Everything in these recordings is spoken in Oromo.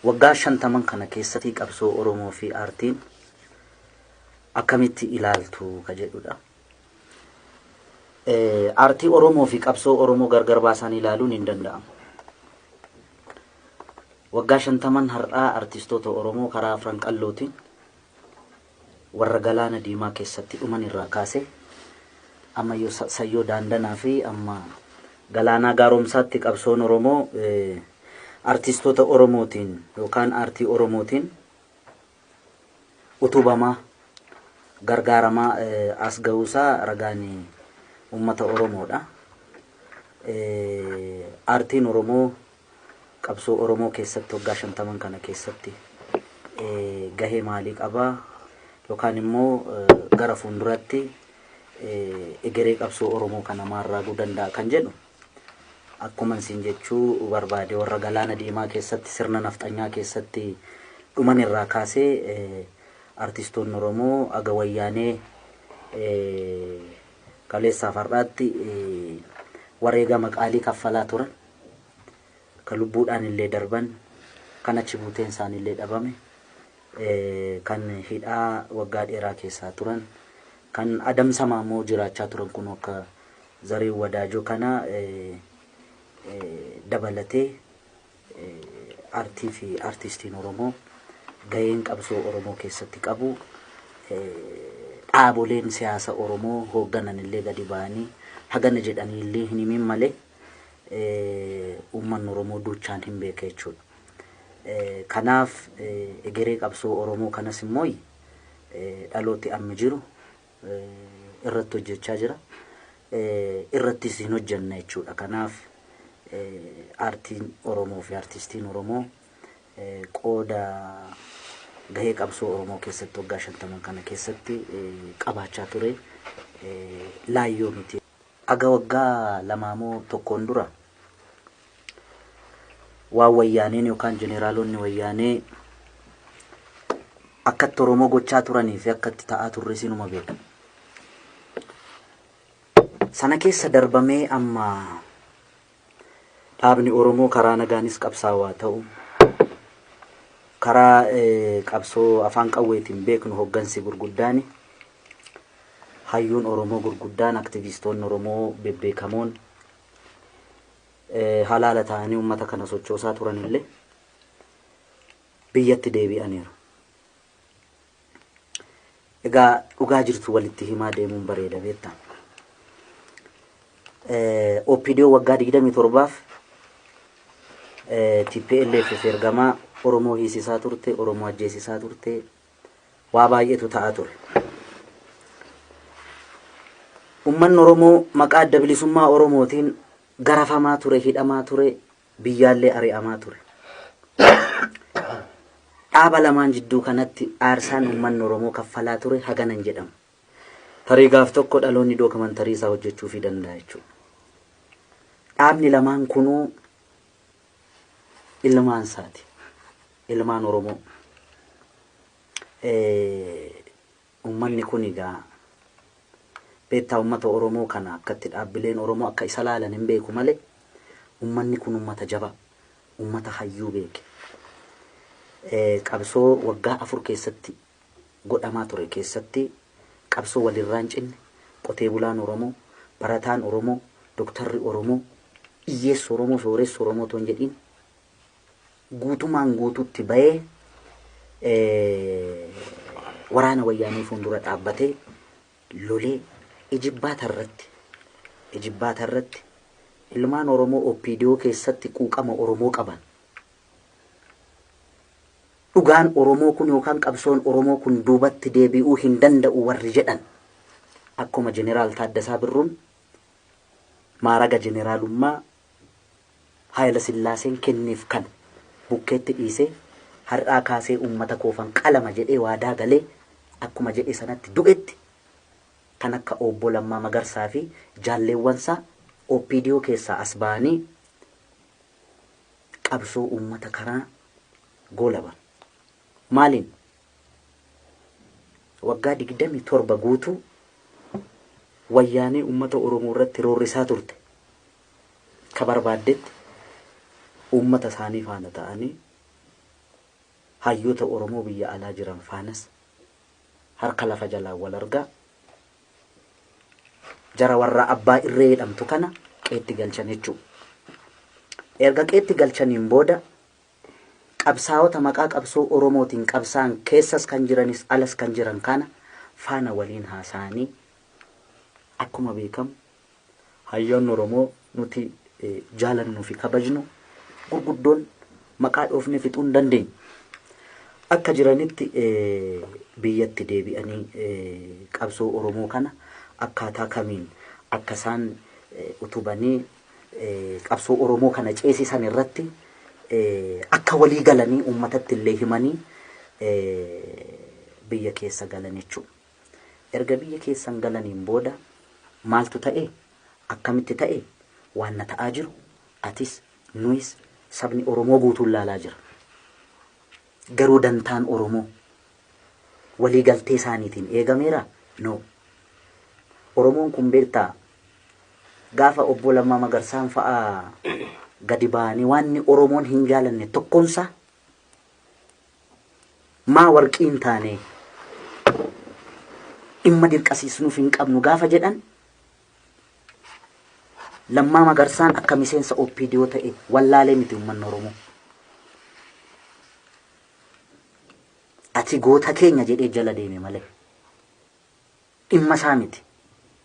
Waggaa 50n kana keessatti qabsoo Oromoo fi aartiin akkamitti ilaaltu ka jedhudha. Aartii Oromoo fi qabsoo Oromoo gargar baasanii ilaaluun hin danda'amu. Waggaa 50n har'aa artistoota Oromoo karaa Afran Qallootiin warra Galaana Diimaa keessatti dhuman irraa kaasee amma Sayyoo Daandanaa fi amma Galaanaa Gaaromsaatti qabsoon Oromoo artistoota Oromootiin yookaan aartii Oromootiin utubamaa gargaaramaa as ga'uusaa ragaan uummata Oromoodha. Aartiin Oromoo qabsoo Oromoo keessatti waggaa 50n kana keessatti gahee maalii qabaa yookaan immoo gara fuulduratti egeree qabsoo Oromoo kana maal raaguu danda'a kan jedhu, akkuma isin jechuu barbaade, warra Galaana Diimaa keessatti sirna nafxanyaa keessatti dhuman irraa kaasee artistoonni Oromoo aga Wayyaanee kaleessaaf har'aatti wareegama qaalii kaffalaa turan, kan lubbuudhaan illee darban, kan achi buuteen isaaniillee dhabame, kan hidhaa waggaa dheeraa keessaa turan, kan adamsamaa immoo jiraachaa turan kun akka Zareen Wadaajoo kana dabalatee, aartii fi artistiin Oromoo gaheen qabsoo Oromoo keessatti qabu, dhaaboleen siyaasa Oromoo hoogganan illee gadi ba'anii hagana jedhanii illee hin himin malee, uummanni Oromoo duuchaan hin beeka jechuudha. Kanaaf egeree qabsoo Oromoo kanas immoo dhalooti amma jiru irratti hojjechaa jira. Irrattis hin hojjenna jechuudha. Kanaaf aartiin Oromoo fi artistiin Oromoo qooda gahee qabsoo Oromoo keessatti waggaa 50n kana keessatti qabaachaa ture laayyoo miti. Aga waggaa lamaamoo tokkoon dura waan Wayyaaneen yookaan jeneraalonni Wayyaanee akkatti Oromoo gochaa turanii fi akkatti ta'aa turre sinuma beeka. Sana keessa darbamee amma dhaabni Oromoo karaa nagaanis qabsaawaa ta'u, karaa qabsoo afaan qawweetiin beeknu hoggansi gurguddaani, hayyuun Oromoo gurguddaan, aktivistoonni Oromoo bebbeekamoon halaala ta'anii uummata kana sochoosaa turan illee biyyatti deebi'aniiru. Egaa dhugaa jirtu walitti himaa deemuun bareeda, beektaa. OPDO waggaa 27f TPLF ergamaa Oromoo hiisisaa turte, Oromoo ajjeesisaa turte, waa baay'eetu ta'aa ture. Uummanni Oromoo maqaa Adda Bilisummaa Oromootiin garafamaa ture, hidhamaa ture, biyyaallee ari'amaa ture. Dhaaba lamaan jidduu kanatti aarsaan uummanni Oromoo kaffalaa ture haganan jedhamu. Tarii gaaf tokko dhaloonni dookimantarii isaa hojjechuufii danda'a jechuudha. Dhaabni lamaan kunuu ilmaan isaati. Ilmaan Oromoo. Uummanni kun egaa beektaa, uummata Oromoo kana akkatti dhaabbileen Oromoo akka isa laalan hin beeku malee, uummanni kun uummata jabaa, uummata hayyuu beeke. Qabsoo waggaa 4 keessatti godhamaa ture keessatti, qabsoo walirraa hin cinne, qotee bulaan Oromoo, barataan Oromoo, doktarri Oromoo, hiyyeessi Oromoo, sooressi Oromoo otoo hin jedhin guutumaan guututti bahee waraana Wayyaanee fuuldura dhaabbatee lolee, ijibbaata irratti ilmaan Oromoo OPDO keessatti quuqama Oromoo qaban, dhugaan Oromoo kun yookaan qabsoon Oromoo kun duubatti deebi'uu hin danda'u warri jedhan, akkuma Jeneraal Taaddasaa Birruun maaraga jeneraalummaa Haayila Sillaaseen kenneef kan bukkeetti dhiisee, har'aa kaasee uummata koofan qalama jedhee waadaa galee akkuma jedhe sanatti du'etti, kan akka Obbo Lammaa Magarsaa fi jaalleewwansaa OPDO keessaa as ba'anii qabsoo uummata karaa goolaban. Maaliin? Waggaa 27 guutuu Wayyaanee uummata Oromoo irratti roorrisaa turte ka barbaaddetti uummata isaanii faana ta'anii Hayyoota Oromoo biyya alaa jiran faanas harka lafa jalaan wal argaa jara warra abbaa irree jedhamtu kana qeetti galchan jechuudha. Erga qeetti galchaniin booda qabsaa'ota maqaa qabsoo Oromootiin qabsaa'an keessas kan jiranis alas kan jiran kana faana waliin haasa'anii, akkuma beekamu hayyoonni Oromoo nuti jaalannuu fi kabajnu gurguddoon maqaa dhoofnee fixuu hin dandeenyu. Akka jiranitti biyyatti deebi'anii qabsoo Oromoo kana akkaataa kamiin akka isaan utubanii qabsoo Oromoo kana ceesisan irratti akka walii galanii uummatatti illee himanii biyya keessa galan jechuudha. Erga biyya keessan galaniin booda maaltu ta'e, akkamitti ta'e, waan na ta'aa jiru atis nuyis sabni Oromoo guutuun laalaa jira. Garuu dantaan Oromoo walii galtee isaaniitiin eegameera? No. Oromoon kun beektaa, gaafa obbo Lammaa Magarsaan fa'aa gadi ba'anii waan Oromoon hin jaalanne tokkoonsaa maa warqii hin taane, dhimma dirqasiisnuuf hin qabnu gaafa jedhan, Lammaa Magarsaan akka miseensa OPDO ta'e wallaalee miti uummanni Oromoo. Ati goota keenya jedhee jala deeme malee. Dhimma isaa miti.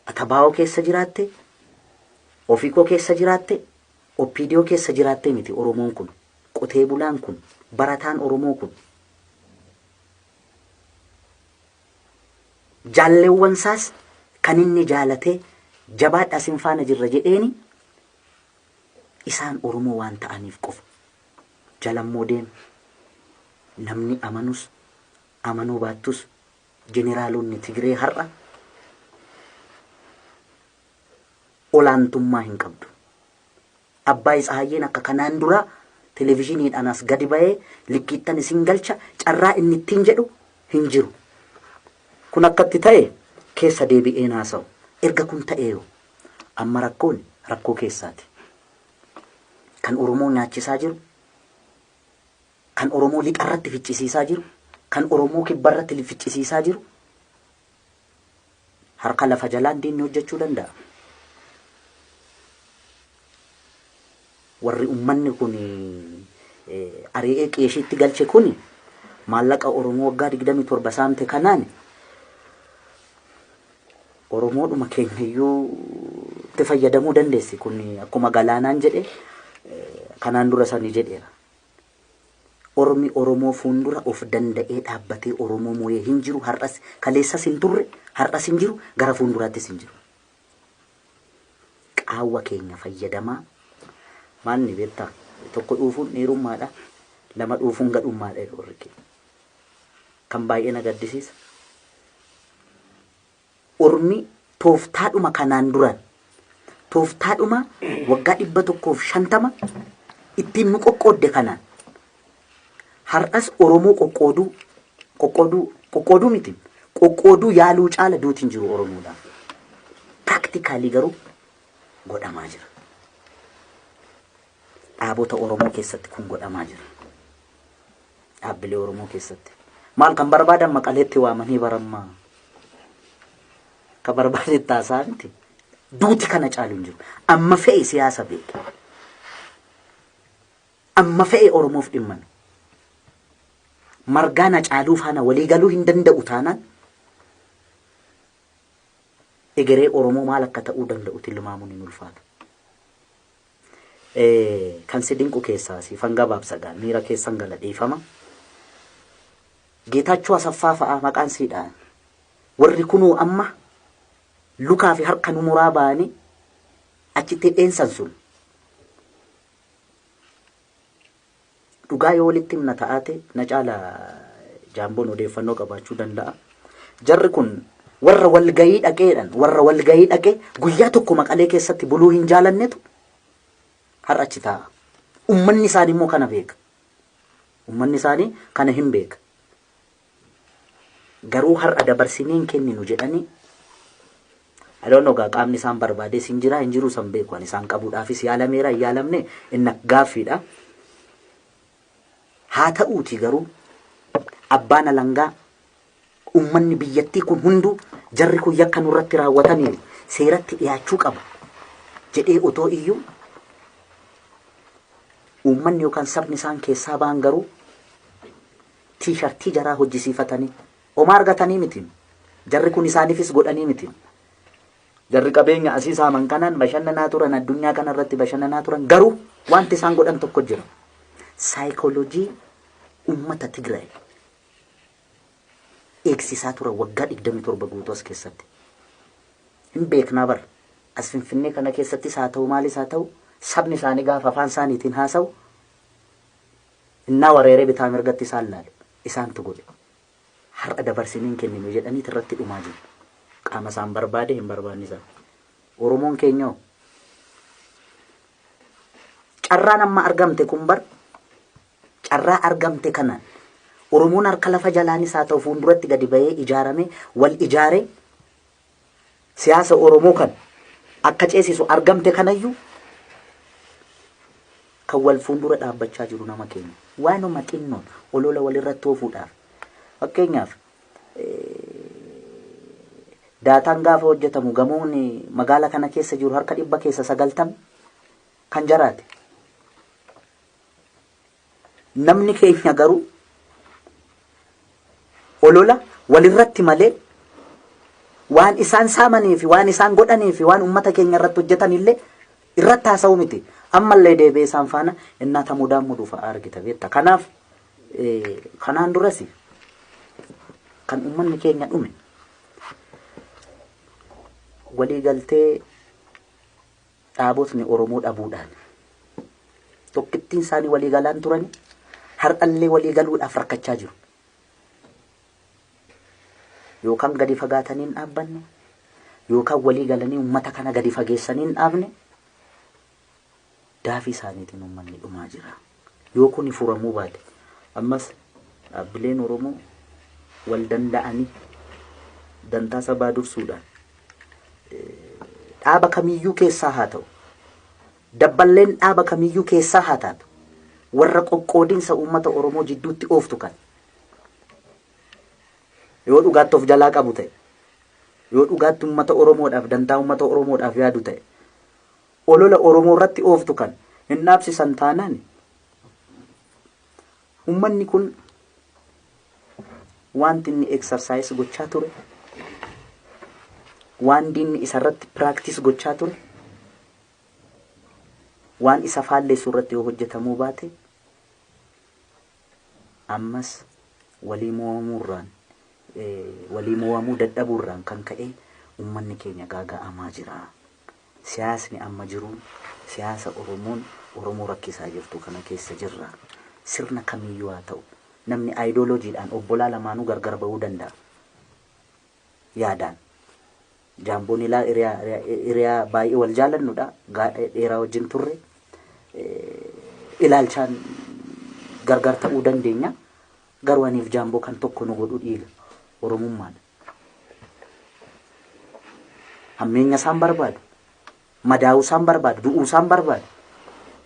Ati ABO keessa jiraatte, Ofiikoo keessa jiraatte, OPDO keessa jiraatte miti Oromoon kun. Qotee bulaan kun, barataan Oromoo kun. Jaalleewwan isaas kan inni jaalatee jabaadhaa sin faana jirra jedheeni isaan Oromoo waan ta'aniif qofa. Jalammoo deeme. Namni amanus amanuu baattus jeneraalonni Tigree har'a olaantummaa hin qabdu. Abbaay Tsahaayyeen akka kanaan dura televizhiniidhaan as gadi ba'ee likkiittan isin galcha carraa inni ittiin jedhu hin jiru. Kun akkatti ta'e keessa deebi'een haasa'u. Erga kun ta'eeyo amma rakkoon rakkoo keessaati. Kan Oromoo nyaachisaa jiru, kan Oromoo lixarratti ficcisiisaa jiru, kan Oromoo kibbarratti ficcisiisaa jiru harka lafa jalaan diinni hojjechuu danda'a. Warri uummanni kun ari'ee qeeshiitti galche kun maallaqa Oromoo waggaa 27 saamte kanaan Oromoodhuma keenyayyuu itti fayyadamuu dandeessi. Kun akkuma Galaanaan jedhe, kanaan dura sanii jedheera. Ormi Oromoo fuundura of danda'ee dhaabbatee Oromoo moo'ee hin jiru, har'as, kaleessas hin turre, har'as hin jiru, gara fuulduraattis hin jiru. Qaawwa keenya fayyadamaa maalni beektaa, tokko dhuufuun dhiirummaadha, lama dhuufuun gadhummaadha jedhu warri keenya. Kan baay'ee na gaddisiisa. Ormi tooftaadhuma kanaan duraan, tooftaadhuma waggaa 150 ittiin nu qoqqoodde kanaan har'as Oromoo qoqqooduu, qoqqooduu, qoqqooduu miti, qoqqooduu yaaluu caala duuti hin jiru Oromoodhaaf. Practically garuu godhamaa jira. Dhaabota Oromoo keessatti kun godhamaa jira. Dhaabbilee Oromoo keessatti. Maal kan barbaadan Maqaleetti waamanii barammaa. Kan barbaadetti haasaa miti. Duuti kana caalu hin jiru. Amma fe'e siyaasa beeka. Amma fe'e Oromoof dhimmame. Margaa na caaluu faana walii galuu hin danda'u taanaan egeree Oromoo maal akka ta'uu danda'u tilmaamuun hin ulfaatu. Kan si dinqu keessaa siifan gabaabsa gaa, miira keessan gala, dhiifama. Geetaachoo Asaffaa fa'aa maqaan sii dha'an. Warri kunoo amma lukaa fi harka nu muraa ba'anii achitti dheensan sun. Dhugaa yoo walitti himna ta'aate, na caala Jaamboon odeeffannoo qabaachuu danda'a. Jarri kun warra walgayii dhaqeedhan, warra walgayii dhaqee guyyaa tokko Maqalee keessatti buluu hin jaalannetu har'a achi taa'a. Ummanni isaanii immoo kana beeka. Ummanni isaanii kana hin beeka. Garuu har'a dabarsinee hin kenninu jedhanii, I don't know gaa, qaamni isaan barbaadees hin jira hin jiru san beeku, ani isaan qabuudhaafis yaalameera hin yaalamne inni gaaffiidha. Haa ta'uuti garuu Abbaan alangaa, uummanni biyyattii kun hunduu jarri kun yakka nurratti raawwataniiru, seeratti dhiyaachuu qaba jedhee otoo iyyuu, uummanni yookaan sabni isaan keessaa ba'an garuu T-shirtii jaraa hojjisiifatanii homaa argatanii miti. Jarri kun isaaniifis godhanii miti. Jarri qabeenya asii saaman kanaan bashannanaa turan, addunyaa kanarratti bashannanaa turan, garuu wanti isaan godhan tokko jira. Saayikooloojii uummata Tigraay eegsisaa turan waggaa 27 guutuu as keessatti. Hin beeknaa bara. As Finfinnee kana keessattis haa ta'u, maalis haa ta'u, sabni isaanii gaafa afaan isaaniitiin haasa'u innaa wareeree bitaa mirgatti isaan laalu, isaantu godhe. Har'a dabarsinee hin kenninu jedhaniit irratti dhumaa jiru. Qaama isaan barbaade hin barbaanne isaan. Oromoon keenyoo carraan amma argamte kun bar, carraa argamte kanaan Oromoon harka lafa jalaanis haa ta'u fuulduratti gadi bahee ijaaramee wal ijaaree siyaasa Oromoo kan akka ceesisu argamte kanayyuu kan wal fuuldura dhaabbachaa jiru nama keenya. Waanuma xinnoon olola walirratti oofuudhaaf. Fakkeenyaaf, daataan gaafa hojjetamu gamoon magaala kana keessa jiru harka 90% kan jaraati. Namni keenya garuu olola walirratti malee waan isaan saamanii fi waan isaan godhanii fi waan uummata keenya irratti hojjetan illee irratti haasa'u miti. Ammallee deebi'ee isaan faana innaa tamudaan mudu fa'aa argita beekta. Kanaaf, kanaan duras kan uummanni keenya dhume waliigaltee dhaabotni Oromoo dhabuudhaan, tokkittiin isaanii walii galaan turani, har'allee walii galuudhaaf rakkachaa jiru. Yookaan gadi fagaatanii hin dhaabbanne, yookaan walii galanii uummata kana gadi fageessanii hin dhaabne, daafii isaaniitiin uummanni dhumaa jira. Yoo kuni furamuu baate, ammas dhaabbileen Oromoo wal danda'anii dantaa sabaa dursuudhaan, dhaaba kamiyyuu keessaa haa ta'u, dabballeen dhaaba kamiyyuu keessaa haa taatu, warra qoqqoodinsa uummata Oromoo jidduutti ooftu kan yoo dhugaatti of jalaa qabu ta'e, yoo dhugaatti uummata Oromoodhaaf, dantaa uummata Oromoodhaaf yaadu ta'e, olola Oromoo irratti ooftu kan hin dhaabsisan taanaan, uummanni kun wanti inni exercise gochaa ture, waan diinni isarratti practice gochaa ture, waan isa faalleessu irratti yoo hojjetamuu baate, ammas walii mo'amuurraan, walii mo'amuu dadhabuurraan kan ka'e uummanni keenya gaaga'amaa jira. Siyaasni amma jiru siyaasa Oromoon Oromoo rakkisaa jirtu kana keessa jirra. Sirna kamiyyuu haa ta'u, namni aayidooloojiidhaan obbolaa lamaanuu gargar ba'uu danda'a. Yaadaan. Jaamboon ilaa hiriyaa baay'ee wal jaallannudha. Dheeraa wajjin turre. Ilaalchaan gargar ta'uu dandeenya. Garuu aniif Jaamboo kan tokko nu godhu dhiiga Oromummaadha. Hammeenya isaan barbaadu, madaa'uu isaan barbaadu, du'uu isaan barbaadu.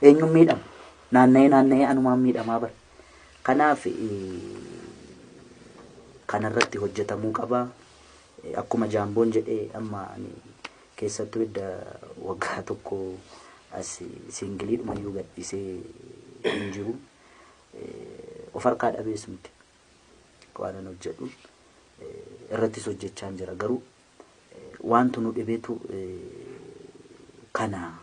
Eenyuun miidhama? Naanna'ee naanna'ee anumaan miidhamaa bara. Kanaaf, kanarratti hojjetamuu qaba. Akkuma Jaamboon jedhee, amma ani keessattuu edda waggaa tokko as singleiidhumayyuu gadhiisee hin jiru. Of harkaa dhabees miti. Waan an hojjedhu irrattis hojjechaa jira, garuu wantu nu dhibeetu kana.